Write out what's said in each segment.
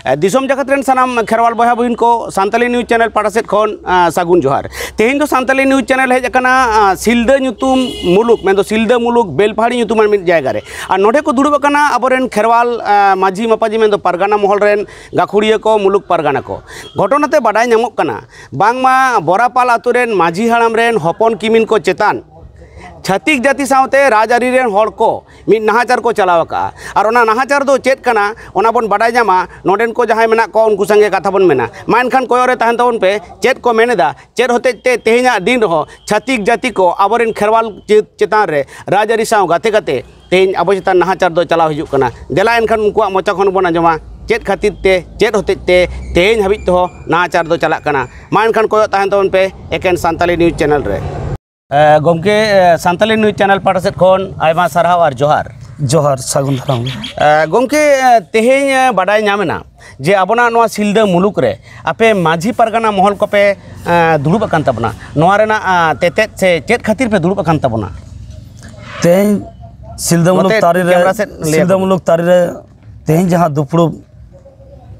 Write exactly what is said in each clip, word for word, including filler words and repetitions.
ᱮ, ᱫᱤᱥᱚᱢ ᱡᱟᱠᱟᱛ ᱨᱮᱱ ᱥᱟᱱᱟᱢ ᱠᱷᱮᱨᱣᱟᱞ ᱵᱚᱭᱦᱟ ᱵᱚᱦᱤᱱ ᱠᱚ, ᱥᱟᱱᱛᱟᱞᱤ ᱱᱤᱭᱩᱡᱽ ᱪᱮᱱᱮᱞ ᱯᱟᱦᱴᱟ ᱥᱮᱫ ᱠᱷᱚᱱ, ᱟ, ᱥᱟᱹᱜᱩᱱ ᱡᱚᱦᱟᱨ᱾ ᱛᱮᱦᱮᱧ ᱫᱚ ᱥᱟᱱᱛᱟᱞᱤ ᱱᱤᱭᱩᱡᱽ ᱪᱮᱱᱮᱞ ᱦᱮᱡ ᱟᱠᱟᱱᱟ, ᱟ, ᱥᱤᱞᱫᱟᱹ ᱧᱩᱛᱩᱢ ᱢᱩᱞᱩᱠ, ᱢᱮᱱᱫᱚ ᱥᱤᱞᱫᱟᱹ ᱢᱩᱞᱩᱠ ᱵᱮᱞᱯᱟᱦᱟᱲᱤ ᱧᱩᱛᱩᱢᱟᱱ ᱢᱤᱫ ᱡᱟᱭᱜᱟ ᱨᱮ᱾ ᱟᱨ ᱱᱚᱰᱮ ᱠᱚ ᱫᱩᱲᱩᱵ ᱟᱠᱟᱱᱟ ᱟᱵᱚᱨᱮᱱ ᱠᱷᱮᱨᱣᱟᱞ, ᱟ, ᱢᱟᱹᱡᱷᱤ ᱢᱟᱯᱟᱡᱷᱤ, ᱢᱮᱱᱫᱚ ᱯᱟᱨᱜᱟᱱᱟ ᱢᱚᱦᱚᱞ ᱨᱮᱱ ᱜᱟᱹᱠᱷᱩᱲᱤᱭᱟᱹ ᱠᱚ, ᱢᱩᱞᱩᱠ ᱯᱟᱨᱜᱟᱱᱟ ᱠᱚ᱾ ᱜᱷᱚᱴᱚᱱᱟ ᱛᱮ ᱵᱟᱰᱟᱭ ᱧᱟᱢᱚᱜ ᱠᱟᱱᱟ, ᱵᱟᱝᱢᱟ ᱵᱚᱨᱟᱯᱟᱞ ᱟᱛᱳ ᱨᱮᱱ ᱢᱟᱹᱡᱷᱤ ᱦᱟᱲᱟᱢ ᱨᱮᱱ ᱦᱚᱯᱚᱱ ᱠᱤᱢᱤᱱ ᱠᱚ ᱪᱮᱛᱟᱱ ᱪᱷᱟᱹᱛᱤᱠ ᱡᱟᱹᱛᱤ ᱥᱟᱶᱛᱮ ᱨᱟᱡᱽᱟᱹᱨᱤ ᱨᱮᱱ ᱦᱚᱲ ᱠᱚ ᱢᱤᱫ ᱱᱟᱦᱟᱪᱟᱨ ᱠᱚ ᱪᱟᱞᱟᱣ ᱟᱠᱟᱫᱼᱟ᱾ ᱟᱨ ᱚᱱᱟ ᱱᱟᱦᱟᱪᱟᱨ ᱫᱚ ᱪᱮᱫ ᱠᱟᱱᱟ, ᱚᱱᱟ ᱵᱚᱱ ᱵᱟᱰᱟᱭ ᱧᱟᱢᱟ ᱱᱚᱰᱮᱱ ᱠᱚ ᱡᱟᱦᱟᱸᱭ ᱢᱮᱱᱟᱜ ᱠᱚᱣᱟ, ᱩᱱᱠᱩ ᱥᱟᱸᱜᱮ ᱠᱟᱛᱷᱟ ᱵᱚᱱ ᱢᱮᱱᱟ᱾ ᱢᱟ ᱮᱱᱠᱷᱟᱱ ᱠᱚᱭᱚᱜ ᱨᱮ ᱛᱟᱦᱮᱱ ᱛᱟᱵᱚᱱ ᱯᱮ, ᱪᱮᱫ ᱠᱚ ᱢᱮᱱ ᱮᱫᱟ, ᱪᱮᱫ ᱦᱚᱛᱮᱡ ᱛᱮ ᱛᱮᱦᱮᱧᱟᱜ ᱫᱤᱱ ᱨᱮᱦᱚᱸ ᱪᱷᱟᱹᱛᱤᱠ ᱡᱟᱹᱛᱤ ᱠᱚ ᱟᱵᱚᱨᱮᱱ ᱠᱷᱮᱨᱣᱟᱞ ᱪᱮ-, ᱪᱮᱛᱟᱱ ᱨᱮ ᱨᱟᱡᱽᱟᱹᱨᱤ ᱥᱟᱶ ᱜᱟᱛᱮ ᱠᱟᱛᱮ ᱛᱮᱦᱮᱧ ᱟᱵᱚ ᱪᱮᱛᱟᱱ ᱱᱟᱦᱟᱪᱟᱨ ᱫᱚ ᱪᱟᱞᱟᱣ ᱦᱤᱡᱩᱜ ᱠᱟᱱᱟ᱾ ᱫᱮᱞᱟ ᱮᱱᱠᱷᱟᱱ ᱩᱱᱠᱩᱣᱟᱜ ᱢᱚᱪᱟ ᱠᱷᱚᱱ ᱵᱚᱱ ᱟᱸᱡᱚᱢᱟ, ᱪᱮᱫ ᱠᱷᱟᱹᱛᱤᱨ ᱛᱮ, ᱪᱮᱫ ᱦᱚᱛᱮᱡ ᱛᱮ ᱛᱮᱦᱮᱧ ᱦᱟᱹᱵᱤᱡ ᱛᱮᱦᱚᱸ ᱱᱟᱦᱟᱪᱟᱨ ᱫᱚ ᱪᱟᱞᱟᱜ ᱠᱟᱱᱟ᱾ ᱢᱟ ᱮᱱᱠᱷᱟᱱ ᱠᱚᱭᱚᱜ ᱛᱟᱦᱮᱱ ᱛᱟᱵᱚᱱ ᱯᱮ ᱮᱠᱮᱱ ᱥᱟᱱᱛᱟᱞᱤ ᱱᱤᱭᱩᱡᱽ ᱪᱮᱱᱮᱞ ᱨᱮ᱾ ᱮ, ᱜᱚᱢᱠᱮ, ᱮ, ᱥᱟᱱᱛᱟᱞᱤ ᱱᱤᱭᱩᱡᱽ ᱪᱮᱱᱮᱞ ᱯᱟᱦᱴᱟ ᱥᱮᱫ ᱠᱷᱚᱱ ᱟᱭᱢᱟ ᱥᱟᱨᱦᱟᱣ ᱟᱨ ᱡᱚᱦᱟᱨ᱾ ᱡᱚᱦᱟᱨ, ᱥᱟᱹᱜᱩᱱ ᱫᱟᱨᱟᱢ᱾ ᱮ, ᱜᱚᱢᱠᱮ, ᱮ, ᱛᱮᱦᱮᱧ, ᱮ, ᱵᱟᱰᱟᱭ ᱧᱟᱢ ᱮᱱᱟ ᱡᱮ ᱟᱵᱚᱱᱟᱜ ᱱᱚᱣᱟ ᱥᱤᱞᱫᱟᱹ ᱢᱩᱞᱩᱠ ᱨᱮ ᱟᱯᱮ ᱢᱟᱹᱡᱷᱤ ᱯᱟᱨᱜᱟᱱᱟ ᱢᱚᱦᱚᱞ ᱠᱚᱯᱮ, ᱮ, ᱫᱩᱲᱩᱵ ᱟᱠᱟᱱ ᱛᱟᱵᱚᱱᱟ᱾ ᱱᱚᱣᱟ ᱨᱮᱱᱟᱜ, ᱮ, ᱛᱮᱛᱮᱫ ᱥᱮ ᱪᱮᱫ ᱠᱷᱟᱹᱛᱤᱨ ᱯᱮ ᱫᱩᱲᱩᱵ ᱟᱠᱟᱱ ᱛᱟᱵᱚᱱᱟ? ᱛᱮᱦᱮᱧ ᱥᱤᱞᱫᱟᱹ ᱢᱩᱞᱩᱠ ᱱᱚᱛᱮ ᱛᱟᱹᱨᱤ ᱨᱮ, ᱠᱮᱢᱨᱟ ᱥᱮᱫ ᱞᱟᱹᱭ ᱥᱤᱞᱫᱟᱹ ᱟᱠᱚ ᱢᱮ᱾ ᱢᱩᱞᱩᱠ ᱛᱟᱹᱨᱤ ᱨᱮ ᱛᱮᱦᱮᱧ ᱡᱟᱦᱟᱸ ᱫᱩᱯᱲᱩᱵ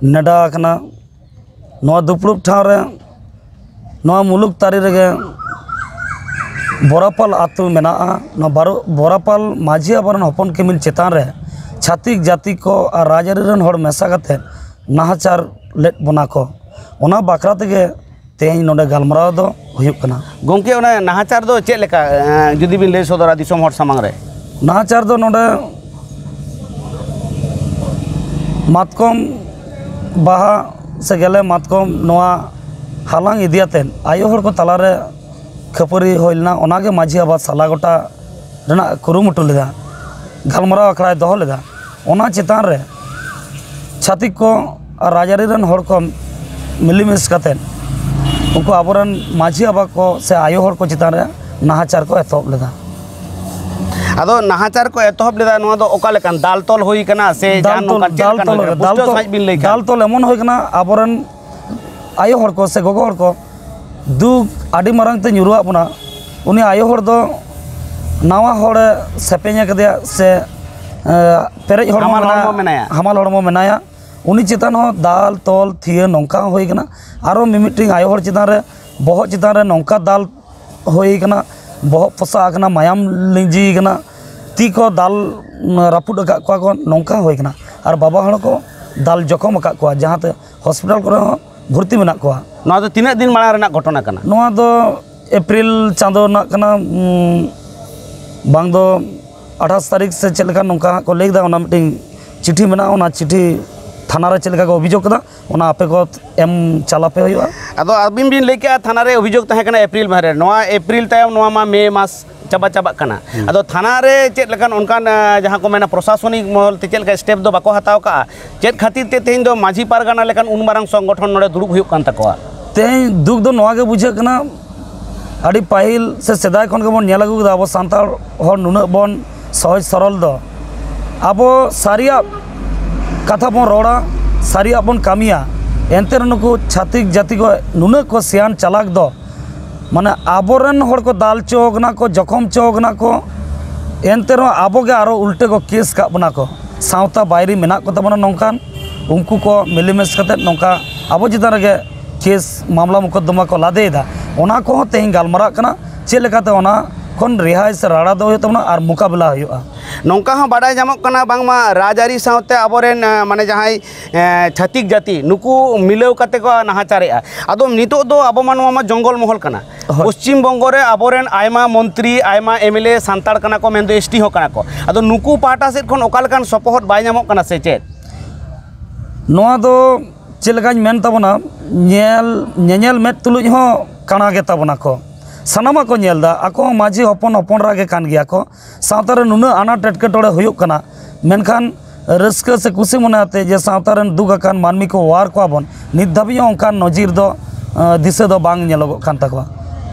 ᱱᱮᱰᱟ ᱟᱠᱟᱱᱟ, ᱱᱚᱣᱟ ᱫᱩᱯᱲᱩᱵ ᱴᱷᱟᱶ ᱨᱮ ᱱᱚᱣᱟ ᱢᱩᱞᱩᱠ ᱛᱟᱹᱨᱤ ᱨᱮᱜᱮ ᱵᱚᱨᱟᱯᱟᱞ ᱟᱹᱛᱩ ᱢᱮᱱᱟᱜᱼᱟ᱾ ᱱᱚᱣᱟ ᱵᱟᱨᱚ-, ᱵᱚᱨᱟᱯᱟᱞ ᱢᱟᱹᱡᱷᱤ ᱟᱵᱚᱨᱮᱱ ᱦᱚᱯᱚᱱ ᱠᱤᱢᱤᱱ ᱪᱮᱛᱟᱱ ᱨᱮ ᱪᱷᱟᱹᱛᱤᱠ ᱡᱟᱹᱛᱤ ᱠᱚ ᱟᱨ ᱨᱟᱡᱽᱟᱹᱨᱤ ᱨᱮᱱ ᱦᱚᱲ ᱢᱮᱥᱟ ᱠᱟᱛᱮ ᱱᱟᱦᱟᱪᱟᱨ ᱞᱮᱫ ᱵᱚᱱᱟ ᱠᱚ᱾ ᱚᱱᱟ ᱵᱟᱠᱷᱨᱟ ᱛᱮᱜᱮ ᱛᱮᱦᱮᱧ ᱱᱚᱰᱮ ᱜᱟᱞᱢᱟᱨᱟᱣ ᱫᱚ ᱦᱩᱭᱩᱜ ᱠᱟᱱᱟ᱾ ᱜᱚᱢᱠᱮ, ᱚᱱᱟ ᱱᱟᱦᱟᱪᱟᱨ ᱫᱚ ᱪᱮᱫ ᱞᱮᱠᱟ, ᱮᱸ, ᱡᱩᱫᱤ ᱵᱤᱱ ᱞᱟᱹᱭ ᱥᱚᱫᱚᱨᱟ ᱫᱤᱥᱚᱢ ᱦᱚᱲ ᱥᱟᱢᱟᱝ ᱨᱮ? ᱱᱟᱦᱟᱪᱟᱨ ᱫᱚ ᱱᱚᱰᱮ ᱢᱟᱛᱠᱚᱢ ᱵᱟᱦᱟ ᱥᱮ ᱜᱮᱞᱮ ᱢᱟᱛᱠᱚᱢ ᱱᱚᱣᱟ ᱦᱟᱞᱟᱝ ᱤᱫᱤᱭᱟᱛᱮᱫ ᱟᱭᱳ ᱦᱚᱲ ᱠᱚ ᱛᱟᱞᱟᱨᱮ ᱠᱷᱟᱹᱯᱟᱹᱨᱤ ᱦᱩᱭ ᱞᱮᱱᱟ᱾ ᱚᱱᱟᱜᱮ ᱢᱟᱹᱡᱷᱤ ᱵᱟᱵᱟ ᱥᱟᱞᱟ ᱜᱚᱴᱟ ᱨᱮᱱᱟᱜ ᱠᱩᱨᱩᱢᱩᱴᱩ ᱞᱮᱫᱟ, ᱜᱟᱞᱢᱟᱨᱟᱣ ᱟᱠᱷᱲᱟᱭ ᱫᱚᱦᱚ ᱞᱮᱫᱟ᱾ ᱚᱱᱟ ᱪᱮᱛᱟᱱ ᱨᱮ ᱪᱷᱟᱹᱛᱤᱠ ᱠᱚ ᱟᱨ ᱨᱟᱡᱽᱟᱹᱨᱤ ᱨᱮᱱ ᱦᱚᱲ ᱠᱚ ᱢᱤᱞᱮᱢᱤᱥ ᱠᱟᱛᱮᱫ ᱩᱱᱠᱩ ᱟᱵᱚᱨᱮᱱ ᱢᱟᱹᱡᱷᱤ ᱵᱟᱵᱟ ᱠᱚ ᱥᱮ ᱟᱭᱳ ᱦᱚᱲ ᱠᱚ ᱪᱮᱛᱟᱱ ᱨᱮ ᱱᱟᱦᱟᱪᱟᱨ ᱠᱚ ᱮᱛᱚᱦᱚᱵ ᱞᱮᱫᱟ᱾ ᱟᱫᱚ ᱱᱟᱦᱟᱪᱟᱨ ᱠᱚ ᱮᱛᱚᱦᱚᱵ ᱞᱮᱫᱟ, ᱱᱚᱣᱟ ᱫᱚ ᱚᱠᱟ ᱞᱮᱠᱟᱱ ᱫᱟᱞ ᱛᱚᱞ ᱦᱩᱭ ᱠᱟᱱᱟ ᱥᱮ ᱫᱟᱞ ᱡᱟᱦᱟᱱ ᱛᱚᱞ, ᱱᱚᱝᱠᱟᱱ ᱪᱮᱫ ᱫᱟᱞ ᱞᱮᱠᱟᱱ ᱛᱚᱞ, ᱦᱩᱭ ᱠᱟᱱᱟ? ᱫᱟᱞ ᱯᱩᱥᱴᱟᱹᱣ ᱛᱚᱞ, ᱥᱟᱺᱦᱤᱡ ᱵᱤᱱ ᱞᱟᱹᱭ ᱠᱷᱟᱱ᱾ ᱫᱟᱞ ᱛᱚᱞ ᱮᱢᱚᱱ ᱦᱩᱭ ᱠᱟᱱᱟ, ᱟᱵᱚᱨᱮᱱ ᱟᱭᱳ ᱦᱚᱲ ᱠᱚ ᱥᱮ ᱜᱚᱜᱚ ᱦᱚᱲ ᱠᱚ ᱫᱩᱠ ᱟᱹᱰᱤ ᱢᱟᱨᱟᱝ ᱛᱮ ᱧᱩᱨᱩᱣᱟᱜ ᱵᱚᱱᱟ᱾ ᱩᱱᱤ ᱟᱭᱳ ᱦᱚᱲ ᱫᱚ ᱱᱟᱣᱟ ᱦᱚᱲᱮ ᱥᱮᱯᱮᱧ ᱟᱠᱟᱫᱮᱭᱟ ᱥᱮ, ᱮ, ᱯᱮᱨᱮᱡ ᱦᱚᱲᱢᱚ ᱦᱟᱢᱟᱞ ᱢᱮᱱᱟᱭᱟ, ᱦᱚᱲᱢᱚ ᱢᱮᱱᱟᱭᱟ᱾ ᱦᱟᱢᱟᱞ ᱦᱚᱲᱢᱚ ᱢᱮᱱᱟᱭᱟ᱾ ᱩᱱᱤ ᱪᱮᱛᱟᱱ ᱦᱚᱸ ᱫᱟᱞ ᱛᱚᱞ ᱛᱷᱤᱭᱟᱹ ᱱᱚᱝᱠᱟ ᱦᱚᱸ ᱦᱩᱭ ᱠᱟᱱᱟ᱾ ᱟᱨᱚ ᱢᱤᱢᱤᱫᱴᱤᱡ ᱟᱭᱳ ᱦᱚᱲ ᱪᱮᱛᱟᱱ ᱨᱮ, ᱵᱚᱦᱚᱜ ᱪᱮᱛᱟᱱ ᱨᱮ ᱱᱚᱝᱠᱟ ᱫᱟᱞ ᱦᱩᱭ ᱠᱟᱱᱟ, ᱵᱚᱦᱚᱜ ᱯᱚᱥᱟᱜ ᱟᱠᱟᱱᱟ, ᱢᱟᱭᱟᱢ ᱞᱤᱸᱡᱤ ᱠᱟᱱᱟ, ᱛᱤ ᱠᱚ ᱫᱟᱞ ᱨᱟᱹᱯᱩᱫ ᱟᱠᱟᱫ ᱠᱚᱣᱟ ᱠᱚ, ᱱᱚᱝᱠᱟ ᱦᱩᱭ ᱠᱟᱱᱟ᱾ ᱟᱨ ᱵᱟᱵᱟ ᱦᱚᱲ ᱠᱚ ᱫᱟᱞ ᱡᱚᱠᱷᱚᱢ ᱟᱠᱟᱫ ᱠᱚᱣᱟ, ᱡᱟᱦᱟᱸᱛᱮ ᱦᱚᱥᱯᱤᱴᱟᱞ ᱠᱚᱨᱮ ᱦᱚᱸ ᱵᱷᱚᱨᱛᱤ ᱢᱮᱱᱟᱜ ᱠᱚᱣᱟ᱾ ᱱᱚᱣᱟ ᱫᱚ ᱛᱤᱱᱟᱹᱜ ᱫᱤᱱ ᱢᱟᱲᱟᱝ ᱨᱮᱱᱟᱜ ᱜᱷᱚᱴᱚᱱᱟ ᱠᱟᱱᱟ? ᱱᱚᱣᱟ ᱫᱚ ᱮᱯᱨᱤᱞ ᱪᱟᱸᱫᱳ ᱨᱮᱱᱟᱜ ᱠᱟᱱᱟ, ᱩᱸ, ᱵᱟᱝ ᱫᱚ ᱟᱴᱷᱟᱥ ᱛᱟᱹᱨᱤᱠᱷ ᱥᱮ ᱪᱮᱫ ᱞᱮᱠᱟ ᱱᱚᱝᱠᱟ ᱦᱟᱸᱜ ᱠᱚ ᱞᱟᱹᱭ ᱠᱮᱫᱟ᱾ ᱚᱱᱟ ᱢᱤᱫᱴᱤᱡ ᱪᱤᱴᱷᱤ ᱢᱮᱱᱟᱜᱼᱟ, ᱚᱱᱟ ᱪᱤᱴᱷᱤ ᱛᱷᱟᱱᱟ ᱨᱮ ᱪᱮᱫ ᱞᱮᱠᱟ ᱠᱚ ᱚᱵᱷᱤᱡᱳᱜᱽ ᱠᱮᱫᱟ, ᱚᱱᱟ ᱟᱯᱮ ᱠᱚ ᱮᱢ ᱪᱟᱞᱟᱯᱮ ᱦᱩᱭᱩᱜᱼᱟ᱾ ᱟᱫᱚ ᱟᱹᱵᱤᱱ ᱵᱤᱱ ᱞᱟᱹᱭ ᱠᱮᱜᱼᱟ ᱛᱷᱟᱱᱟ ᱨᱮ ᱚᱵᱷᱤᱡᱳᱜᱽ ᱛᱟᱦᱮᱸ ᱠᱟᱱᱟ ᱮᱯᱨᱤᱞ ᱢᱟᱥ ᱨᱮ, ᱱᱚᱣᱟ ᱮᱯᱨᱤᱞ ᱛᱟᱭᱚᱢ ᱱᱚᱣᱟ ᱢᱟ ᱢᱮ ᱢᱟᱥ ᱪᱟᱵᱟ ᱪᱟᱵᱟᱜ ᱠᱟᱱᱟ᱾ ᱟᱫᱚ ᱛᱷᱟᱱᱟ ᱨᱮ ᱪᱮᱫ ᱞᱮᱠᱟᱱ ᱚᱱᱠᱟᱱ, ᱟᱸ, ᱡᱟᱦᱟᱸ ᱠᱚ ᱢᱮᱱᱟ ᱯᱨᱚᱥᱟᱥᱚᱱᱤᱠ ᱢᱚᱦᱚᱞ ᱛᱮ ᱪᱮᱫ ᱞᱮᱠᱟ ᱥᱴᱮᱯ ᱫᱚ ᱵᱟᱠᱚ ᱦᱟᱛᱟᱣ ᱠᱟᱜᱼᱟ? ᱪᱮᱫ ᱠᱷᱟᱹᱛᱤᱨ ᱛᱮ ᱛᱮᱦᱮᱧ ᱫᱚ ᱢᱟᱹᱡᱷᱤ ᱯᱟᱨᱜᱟᱱᱟ ᱞᱮᱠᱟᱱ ᱩᱱ ᱢᱟᱨᱟᱝ ᱥᱚᱝᱜᱚᱴᱷᱚᱱ ᱱᱚᱰᱮ ᱫᱩᱲᱩᱵ ᱦᱩᱭᱩᱜ ᱠᱟᱱ ᱛᱟᱠᱚᱣᱟ? ᱛᱮᱦᱮᱧ ᱫᱩᱠ ᱫᱚ ᱱᱚᱣᱟ ᱜᱮ ᱵᱩᱡᱷᱟᱹᱜ ᱠᱟᱱᱟ, ᱟᱹᱰᱤ ᱯᱟᱹᱦᱤᱞ ᱥᱮ ᱥᱮᱫᱟᱭ ᱠᱷᱚᱱ ᱜᱮᱵᱚᱱ ᱧᱮᱞ ᱟᱹᱜᱩ ᱠᱮᱫᱟ, ᱟᱵᱚ ᱥᱟᱱᱛᱟᱲ ᱦᱚᱲ ᱱᱩᱱᱟᱹᱜ ᱵᱚᱱ ᱥᱚᱦᱚᱡᱽ ᱥᱚᱨᱚᱞ ᱫᱚ᱾ ᱟᱵᱚ ᱥᱟᱹᱨᱤᱭᱟᱜ ᱠᱟᱛᱷᱟ ᱵᱚᱱ ᱨᱚᱲᱟ, ᱥᱟᱹᱨᱤᱭᱟᱜ ᱵᱚᱱ ᱠᱟᱹᱢᱤᱭᱟ, ᱮᱱᱛᱮ ᱨᱮᱦᱚᱸ ᱱᱩᱠᱩ ᱪᱷᱟᱹᱛᱤᱠ ᱡᱟᱹᱛᱤ ᱠᱚ ᱱᱩᱱᱟᱹᱜ ᱠᱚ ᱥᱮᱭᱟᱱ ᱪᱟᱞᱟᱠ ᱫᱚ, ᱢᱟᱱᱮ ᱟᱵᱚᱨᱮᱱ ᱦᱚᱲ ᱠᱚ ᱫᱟᱞ ᱦᱚᱪᱚ ᱠᱟᱱᱟ ᱠᱚ, ᱡᱚᱠᱷᱚᱢ ᱦᱚᱪᱚ ᱠᱟᱱᱟ ᱠᱚ, ᱮᱱᱛᱮ ᱨᱮᱦᱚᱸ ᱟᱵᱚ ᱜᱮ ᱟᱨᱚ ᱩᱞᱴᱟᱹ ᱠᱚ ᱠᱮᱥ ᱠᱟᱜ ᱵᱚᱱᱟ ᱠᱚ᱾ ᱥᱟᱶᱛᱟ ᱵᱟᱭᱨᱤ ᱢᱮᱱᱟᱜ ᱠᱚ ᱛᱟᱵᱚᱱᱟ ᱱᱚᱝᱠᱟᱱ, ᱩᱱᱠᱩ ᱠᱚ ᱢᱤᱞᱮᱢᱤᱥ ᱠᱟᱛᱮᱫ ᱱᱚᱝᱠᱟ ᱟᱵᱚ ᱪᱮᱛᱟᱱ ᱨᱮᱜᱮ ᱠᱮᱥ ᱢᱟᱢᱞᱟ ᱢᱚᱠᱚᱫᱫᱚᱢᱟ ᱠᱚ ᱞᱟᱫᱮᱭᱮᱫᱟ᱾ ᱚᱱᱟ ᱠᱚᱦᱚᱸ ᱛᱮᱦᱮᱧ ᱜᱟᱞᱢᱟᱨᱟᱜ ᱠᱟᱱᱟ, ᱪᱮᱫ ᱞᱮᱠᱟᱛᱮ ᱚᱱᱟ ᱠᱷᱚᱱ ᱨᱮᱦᱟᱭ ᱥᱮ ᱨᱟᱲᱟ ᱫᱚ ᱦᱩᱭᱩᱜ ᱛᱟᱵᱚᱱᱟ ᱟᱨ ᱢᱚᱠᱟᱵᱤᱞᱟ ᱦᱩᱭᱩᱜᱼᱟ᱾ ᱱᱚᱝᱠᱟ ᱦᱚᱸ ᱵᱟᱰᱟᱭ ᱧᱟᱢᱚᱜ ᱠᱟᱱᱟ, ᱵᱟᱝᱢᱟ ᱨᱟᱡᱽᱟᱹᱨᱤ ᱥᱟᱶᱛᱮ ᱟᱵᱚᱨᱮᱱ, ᱟᱸ, ᱢᱟᱱᱮ ᱡᱟᱦᱟᱸᱭ, ᱮᱸ, ᱪᱷᱟᱹᱛᱤᱠ ᱡᱟᱹᱛᱤ, ᱱᱩᱠᱩ ᱢᱤᱞᱟᱹᱣ ᱠᱟᱛᱮ ᱠᱚ ᱱᱟᱦᱟᱪᱟᱨᱮᱜᱼᱟ᱾ ᱟᱫᱚ ᱱᱤᱛᱚᱜ ᱫᱚ ᱟᱵᱚ ᱢᱟ ᱱᱚᱣᱟ ᱢᱟ ᱡᱚᱝᱜᱚᱞ ᱢᱚᱦᱚᱞ ᱠᱟᱱᱟ᱾ ᱦᱳᱭ᱾ ᱯᱚᱥᱪᱤᱢ ᱵᱚᱝᱜᱚ ᱨᱮ ᱟᱵᱚᱨᱮᱱ ᱟᱭᱢᱟ ᱢᱚᱱᱛᱨᱤ, ᱟᱭᱢᱟ ᱮᱢ ᱮᱞ ᱮ ᱥᱟᱱᱛᱟᱲ ᱠᱟᱱᱟ ᱠᱚ, ᱢᱮᱱᱫᱚ ᱮᱥ ᱴᱤ ᱦᱚᱸ ᱠᱟᱱᱟ ᱠᱚ᱾ ᱟᱫᱚ ᱱᱩᱠᱩ ᱯᱟᱦᱴᱟ ᱥᱮᱫ ᱠᱷᱚᱱ ᱚᱠᱟ ᱞᱮᱠᱟᱱ ᱥᱚᱯᱚᱦᱚᱫ ᱵᱟᱭ ᱧᱟᱢᱚᱜ ᱠᱟᱱᱟ ᱥᱮ ᱪᱮᱫ? ᱱᱚᱣᱟ ᱫᱚ ᱪᱮᱫ ᱞᱮᱠᱟᱧ ᱢᱮᱱ ᱛᱟᱵᱚᱱᱟ, ᱧᱮᱞ, ᱧᱮᱧᱮᱞ ᱢᱮᱫ ᱛᱩᱞᱩᱡ ᱦᱚᱸ ᱠᱟᱬᱟ ᱜᱮ ᱛᱟᱵᱚᱱᱟ ᱠᱚ᱾ ᱥᱟᱱᱟᱢᱟᱜ ᱠᱚ ᱧᱮᱞ ᱮᱫᱟ, ᱟᱠᱚ ᱦᱚᱸ ᱢᱟᱹᱡᱷᱤ ᱦᱚᱯᱚᱱ ᱦᱚᱯᱚᱱ ᱮᱨᱟ ᱜᱮ ᱠᱟᱱ ᱜᱮᱭᱟ ᱠᱚ᱾ ᱥᱟᱶᱛᱟ ᱨᱮ ᱱᱩᱱᱟᱹᱜ ᱟᱱᱟᱴ ᱮᱴᱠᱮᱴᱚᱬᱮ ᱦᱩᱭᱩᱜ ᱠᱟᱱᱟ, ᱢᱮᱱᱠᱷᱟᱱ ᱨᱟᱹᱥᱠᱟᱹ ᱥᱮ ᱠᱩᱥᱤ ᱢᱚᱱᱮ ᱟᱛᱮ ᱡᱮ ᱥᱟᱶᱛᱟ ᱨᱮᱱ ᱫᱩᱠ ᱟᱠᱟᱱ ᱢᱟᱹᱱᱢᱤ ᱠᱚ ᱚᱣᱟᱨ ᱠᱚᱣᱟ ᱵᱚᱱ, ᱱᱤᱛ ᱫᱷᱟᱹᱵᱤᱡ ᱦᱚᱸ ᱚᱱᱠᱟᱱ ᱱᱚᱡᱤᱨ ᱫᱚ, ᱟᱸ, ᱫᱤᱥᱟᱹ ᱫᱚ ᱵᱟᱝ ᱧᱮᱞᱚᱜᱚᱜ ᱠᱟᱱ ᱛᱟᱠᱚᱣᱟ᱾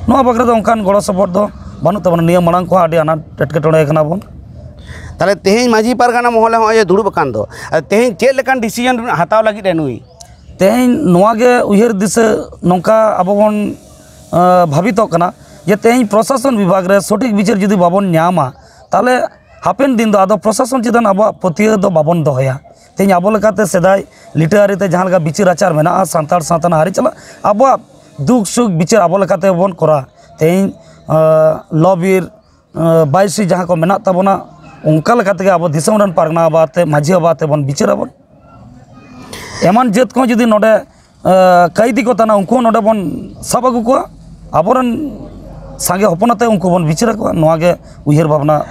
ᱱᱚᱣᱟ ᱵᱟᱠᱷᱨᱟ ᱫᱚ ᱚᱱᱠᱟᱱ ᱜᱚᱲᱚ ᱥᱚᱯᱚᱦᱚᱫ ᱫᱚ ᱵᱟᱹᱱᱩᱜ ᱛᱟᱵᱚᱱᱟ᱾ ᱱᱤᱭᱟᱹ ᱢᱟᱲᱟᱝ ᱠᱚᱦᱚᱸ ᱟᱹᱰᱤ ᱟᱱᱟᱴ ᱮᱴᱠᱮᱴᱚᱬᱮ ᱠᱟᱱᱟ ᱵᱚᱱ᱾ ᱛᱟᱦᱞᱮ ᱛᱮᱦᱮᱧ ᱢᱟᱹᱡᱷᱤ ᱯᱟᱨᱜᱟᱱᱟ ᱢᱚᱦᱚᱞᱮ ᱦᱚᱸᱜᱼᱚᱭ ᱡᱮ ᱫᱩᱲᱩᱵ ᱟᱠᱟᱱ ᱫᱚ, ᱟᱨ ᱛᱮᱦᱮᱧ ᱪᱮᱫ ᱞᱮᱠᱟᱱ ᱰᱤᱥᱤᱡᱚᱱ ᱦᱟᱛᱟᱣ ᱞᱟᱹᱜᱤᱫ ᱮ ᱱᱩᱭ? ᱛᱮᱦᱮᱧ ᱱᱚᱣᱟ ᱜᱮ ᱩᱭᱦᱟᱹᱨ ᱫᱤᱥᱟᱹ ᱱᱚᱝᱠᱟ ᱟᱵᱚ ᱵᱚᱱ, ᱟᱸ, ᱵᱷᱟᱵᱤᱛᱚᱜ ᱠᱟᱱᱟ ᱡᱮ ᱛᱮᱦᱮᱧ ᱯᱨᱚᱥᱟᱥᱚᱱ ᱵᱤᱵᱷᱟᱜᱽ ᱨᱮ ᱥᱚᱴᱷᱤᱠ ᱵᱤᱪᱟᱹᱨ ᱡᱩᱫᱤ ᱵᱟᱵᱚᱱ ᱧᱟᱢᱟ, ᱛᱟᱦᱞᱮ ᱦᱟᱯᱮᱱ ᱫᱤᱱ ᱫᱚ ᱟᱫᱚ ᱯᱨᱚᱥᱟᱥᱚᱱ ᱪᱮᱛᱟᱱ ᱟᱵᱚᱣᱟᱜ ᱯᱟᱹᱛᱭᱟᱹᱣ ᱫᱚ ᱵᱟᱵᱚᱱ ᱫᱚᱦᱚᱭᱟ᱾ ᱛᱮᱦᱮᱧ ᱟᱵᱚ ᱞᱮᱠᱟᱛᱮ ᱥᱮᱫᱟᱭ ᱞᱤᱴᱟᱹ ᱟᱹᱨᱤᱛᱮ ᱡᱟᱦᱟᱸ ᱞᱮᱠᱟ ᱵᱤᱪᱟᱹᱨ ᱟᱪᱟᱨ ᱢᱮᱱᱟᱜᱼᱟ, ᱥᱟᱱᱛᱟᱲ ᱥᱟᱶᱛᱟ ᱨᱮᱱᱟᱜ ᱟᱹᱨᱤ ᱪᱟᱞᱟᱜ, ᱟᱵᱚᱣᱟᱜ ᱫᱩᱠ ᱥᱩᱠ ᱵᱤᱪᱟᱹᱨ ᱟᱵᱚ ᱞᱮᱠᱟᱛᱮ ᱵᱚᱱ ᱠᱚᱨᱟᱣᱟ᱾ ᱛᱮᱦᱮᱧ ᱞᱚ ᱵᱤᱨ ᱵᱟᱭᱤᱥᱤ ᱡᱟᱦᱟᱸ ᱠᱚ ᱢᱮᱱᱟᱜ ᱛᱟᱵᱚᱱᱟ, ᱚᱱᱠᱟ ᱞᱮᱠᱟ ᱛᱮᱜᱮ ᱟᱵᱚ ᱫᱤᱥᱚᱢ ᱨᱮᱱ ᱯᱟᱨᱜᱟᱱᱟ ᱵᱟᱵᱟ ᱛᱮ, ᱢᱟᱹᱡᱷᱤ ᱵᱟᱵᱟ ᱛᱮᱵᱚᱱ ᱵᱤᱪᱟᱹᱨ ᱟᱵᱚᱱ᱾ ᱮᱢᱟᱱ ᱡᱟᱹᱛ ᱠᱚᱦᱚᱸ ᱡᱩᱫᱤ ᱱᱚᱰᱮ ᱠᱟᱹᱭᱫᱤ ᱠᱚ ᱛᱟᱦᱮᱱᱟ, ᱩᱱᱠᱩ ᱦᱚᱸ ᱱᱚᱰᱮ ᱵᱚᱱ ᱥᱟᱵ ᱟᱹᱜᱩ ᱠᱚᱣᱟ, ᱟᱵᱚᱨᱮᱱ ᱥᱟᱸᱜᱮ ᱦᱚᱯᱚᱱ ᱟᱛᱮ ᱩᱱᱠᱩ ᱵᱚᱱ ᱵᱤᱪᱟᱹᱨ ᱟᱠᱚᱣᱟ᱾ ᱱᱚᱣᱟ ᱜᱮ ᱩᱭᱦᱟᱹᱨ ᱵᱷᱟᱵᱽᱱᱟ᱾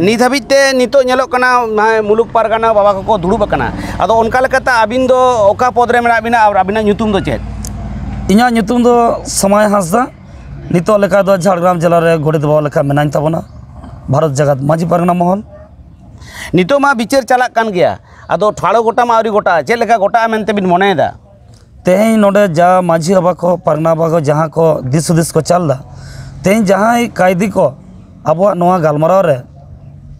ᱱᱤᱛ ᱦᱟᱹᱵᱤᱡ ᱛᱮ ᱱᱤᱛᱚᱜ ᱧᱮᱞᱚᱜ ᱠᱟᱱᱟ, ᱡᱟᱦᱟᱸᱭ ᱢᱩᱞᱩᱠ ᱯᱟᱨᱜᱟᱱᱟ ᱵᱟᱵᱟ ᱠᱚᱠᱚ ᱫᱩᱲᱩᱵ ᱟᱠᱟᱱᱟ, ᱟᱫᱚ ᱚᱱᱠᱟ ᱞᱮᱠᱟᱛᱮ ᱟᱹᱵᱤᱱ ᱫᱚ ᱚᱠᱟ ᱯᱚᱫᱽ ᱨᱮ ᱢᱮᱱᱟᱜ ᱵᱤᱱᱟ ᱟᱨ ᱟᱹᱵᱤᱱᱟᱜ ᱧᱩᱛᱩᱢ ᱫᱚ ᱪᱮᱫ? ᱤᱧᱟᱹᱜ ᱧᱩᱛᱩᱢ ᱫᱚ ᱥᱚᱢᱟᱭ ᱦᱟᱸᱥᱫᱟ᱾ ᱱᱤᱛᱚᱜ ᱞᱮᱠᱟ ᱫᱚ ᱡᱷᱟᱲᱜᱨᱟᱢ ᱡᱮᱞᱟ ᱨᱮ ᱜᱚᱰᱮᱛ ᱵᱟᱵᱟ ᱞᱮᱠᱟ ᱢᱮᱱᱟᱧ ᱛᱟᱵᱚᱱᱟ ᱵᱷᱟᱨᱚᱛ ᱡᱟᱠᱟᱛ ᱢᱟᱹᱡᱷᱤ ᱯᱟᱨᱜᱟᱱᱟ ᱢᱚᱦᱚᱞ᱾ ᱱᱤᱛᱚᱜ ᱢᱟ ᱵᱤᱪᱟᱹᱨ ᱪᱟᱞᱟᱜ ᱠᱟᱱ ᱜᱮᱭᱟ, ᱟᱫᱚ ᱴᱷᱟᱲᱚ ᱜᱚᱴᱟ ᱢᱟ ᱟᱹᱣᱨᱤ ᱜᱚᱴᱟᱜᱼᱟ, ᱪᱮᱫ ᱞᱮᱠᱟ ᱜᱚᱴᱟᱜᱼᱟ ᱢᱮᱱᱛᱮ ᱵᱤᱱ ᱢᱚᱱᱮᱭᱮᱫᱟ? ᱛᱮᱦᱮᱧ ᱱᱚᱰᱮ ᱡᱟ ᱢᱟᱹᱡᱷᱤ ᱵᱟᱵᱟ ᱠᱚ, ᱯᱟᱨᱜᱟᱱᱟ ᱵᱟᱵᱟ ᱠᱚ ᱡᱟᱦᱟᱸ ᱠᱚ ᱫᱤᱥ ᱦᱩᱫᱤᱥ ᱠᱚ ᱪᱟᱞ ᱮᱫᱟ, ᱛᱮᱦᱮᱧ ᱡᱟᱦᱟᱸᱭ ᱠᱟᱭᱫᱤ ᱠᱚ ᱟᱵᱚᱣᱟᱜ ᱱᱚᱣᱟ ᱜᱟᱞᱢᱟᱨᱟᱣ ᱨᱮ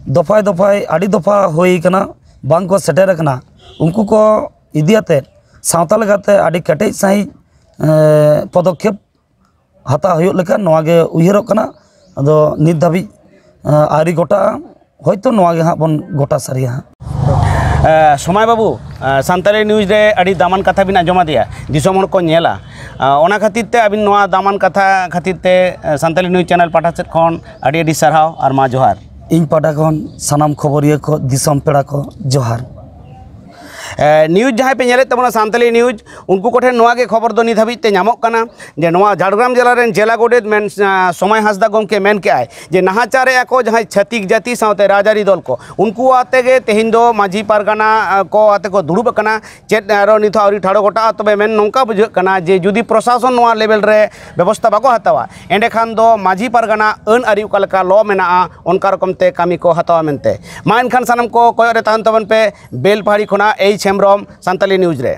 ᱫᱚᱯᱷᱟᱭ ᱫᱚᱯᱷᱟᱭ, ᱟᱹᱰᱤ ᱫᱚᱯᱷᱟ ᱦᱩᱭ ᱠᱟᱱᱟ, ᱵᱟᱝ ᱠᱚ ᱥᱮᱴᱮᱨ ᱟᱠᱟᱱᱟ, ᱩᱱᱠᱩ ᱠᱚ ᱤᱫᱤ ᱟᱛᱮᱫ ᱥᱟᱶᱛᱟ ᱞᱮᱠᱟᱛᱮ ᱟᱹᱰᱤ ᱠᱮᱴᱮᱡ ᱥᱟᱺᱦᱤᱡ, ᱮᱸ, ᱯᱚᱫᱚᱠᱷᱮᱯ ᱦᱟᱛᱟᱣ ᱦᱩᱭᱩᱜ ᱞᱮᱠᱟ ᱱᱚᱣᱟ ᱜᱮ ᱩᱭᱦᱟᱹᱨᱚᱜ ᱠᱟᱱᱟ᱾ ᱟᱫᱚ ᱱᱤᱛ ᱫᱷᱟᱹᱵᱤᱡ, ᱮᱸ, ᱟᱹᱣᱨᱤ ᱜᱚᱴᱟᱜᱼᱟ, ᱦᱚᱭᱛᱳ ᱱᱚᱣᱟ ᱜᱮ ᱦᱟᱸᱜ ᱵᱚᱱ ᱜᱚᱴᱟ ᱥᱟᱹᱨᱤᱭᱟ ᱦᱟᱸᱜ᱾ ᱮ, ᱥᱚᱢᱟᱭ ᱵᱟᱹᱵᱩ, ᱮ, ᱥᱟᱱᱛᱟᱲᱤ ᱱᱤᱭᱩᱡᱽ ᱨᱮ ᱟᱹᱰᱤ ᱫᱟᱢᱟᱱ ᱠᱟᱛᱷᱟ ᱵᱤᱱ ᱟᱸᱡᱚᱢ ᱟᱫᱮᱭᱟ, ᱫᱤᱥᱚᱢ ᱦᱚᱲ ᱠᱚ ᱧᱮᱞᱟ᱾ ᱮ, ᱚᱱᱟ ᱠᱷᱟᱹᱛᱤᱨ ᱛᱮ ᱟᱹᱵᱤᱱ ᱱᱚᱣᱟ ᱫᱟᱢᱟᱱ ᱠᱟᱛᱷᱟ ᱠᱷᱟᱹᱛᱤᱨ ᱛᱮ, ᱮ, ᱥᱟᱱᱛᱟᱲᱤ ᱱᱤᱭᱩᱡᱽ ᱪᱮᱱᱮᱞ ᱯᱟᱦᱴᱟ ᱥᱮᱫ ᱠᱷᱚᱱ ᱟᱹᱰᱤ ᱟᱹᱰᱤ ᱥᱟᱨᱦᱟᱣ ᱟᱨ ᱢᱟ ᱡᱚᱦᱟᱨ᱾ ᱤᱧ ᱯᱟᱦᱴᱟ ᱠᱷᱚᱱ ᱥᱟᱱᱟᱢ ᱠᱷᱚᱵᱚᱨᱤᱭᱟᱹ ᱠᱚ, ᱫᱤᱥᱚᱢ ᱯᱮᱲᱟ ᱠᱚ ᱡᱚᱦᱟᱨ᱾ ᱮ, ᱱᱤᱭᱩᱡᱽ ᱡᱟᱦᱟᱸᱭ ᱯᱮ ᱧᱮᱞᱮᱫ ᱛᱟᱵᱚᱱᱟ, ᱥᱟᱱᱛᱟᱲᱤ ᱱᱤᱭᱩᱡᱽ, ᱩᱱᱠᱩ ᱠᱚᱴᱷᱮᱱ ᱱᱚᱣᱟ ᱜᱮ ᱠᱷᱚᱵᱚᱨ ᱫᱚ ᱱᱤᱛ ᱦᱟᱹᱵᱤᱡ ᱛᱮ ᱧᱟᱢᱚᱜ ᱠᱟᱱᱟ ᱡᱮ ᱱᱚᱣᱟ ᱡᱷᱟᱲᱜᱨᱟᱢ ᱡᱮᱞᱟ ᱨᱮᱱ ᱡᱮᱞᱟ ᱜᱚᱰᱮᱛ ᱢᱮᱱ, ᱮ, ᱥᱚᱢᱟᱭ ᱦᱟᱸᱥᱫᱟ ᱜᱚᱢᱠᱮ ᱢᱮᱱ ᱠᱮᱜᱼᱟᱭ ᱡᱮ ᱱᱟᱦᱟᱪᱟᱨᱮᱜᱼᱟ ᱠᱚ ᱡᱟᱦᱟᱸᱭ ᱪᱷᱟᱹᱛᱤᱠ ᱡᱟᱹᱛᱤ ᱥᱟᱶᱛᱮ ᱨᱟᱡᱽᱟᱹᱨᱤ ᱫᱚᱞ ᱠᱚ, ᱩᱱᱠᱩ ᱟᱛᱮ ᱜᱮ ᱛᱮᱦᱮᱧ ᱫᱚ ᱢᱟᱹᱡᱷᱤ ᱯᱟᱨᱜᱟᱱᱟ, ᱮ, ᱠᱚ ᱟᱛᱮ ᱠᱚ ᱫᱩᱲᱩᱵ ᱟᱠᱟᱱᱟ᱾ ᱪᱮᱫ ᱟᱨᱚ ᱱᱤᱛ ᱦᱚᱸ ᱟᱹᱣᱨᱤ ᱴᱷᱟᱲᱚ ᱜᱚᱴᱟᱜᱼᱟ᱾ ᱛᱚᱵᱮ ᱢᱮᱱ ᱱᱚᱝᱠᱟ ᱵᱩᱡᱷᱟᱹᱜ ᱠᱟᱱᱟ ᱡᱮ ᱡᱩᱫᱤ ᱯᱨᱚᱥᱟᱥᱚᱱ ᱱᱚᱣᱟ ᱞᱮᱵᱮᱞ ᱨᱮ ᱵᱮᱵᱚᱥᱛᱷᱟ ᱵᱟᱠᱚ ᱦᱟᱛᱟᱣᱟ, ᱮᱸᱰᱮᱠᱷᱟᱱ ᱫᱚ ᱢᱟᱹᱡᱷᱤ ᱯᱟᱨᱜᱟᱱᱟ ᱟᱹᱱ ᱟᱹᱨᱤ ᱚᱠᱟ ᱞᱮᱠᱟ ᱞᱚ ᱢᱮᱱᱟᱜᱼᱟ, ᱚᱱᱠᱟ ᱨᱚᱠᱚᱢ ᱛᱮ ᱠᱟᱹᱢᱤ ᱠᱚ ᱦᱟᱛᱟᱣᱟ ᱢᱮᱱᱛᱮ᱾ ᱢᱟ ᱮᱱᱠᱷᱟᱱ ᱥᱟᱱᱟᱢ ᱠᱚ ᱠᱚᱭᱚᱜ ᱨᱮ ᱛᱟᱦᱮᱱ ᱛᱟᱵᱚᱱ ᱯᱮ ᱵᱮᱞᱯᱟᱦᱟᱲᱤ ᱠᱷᱚᱱᱟᱜ ᱮᱭᱤᱪ ᱦᱮᱢᱵᱨᱚᱢ ᱥᱟᱱᱛᱟᱞᱤ ᱱᱤᱭᱩᱡᱽ ᱨᱮ᱾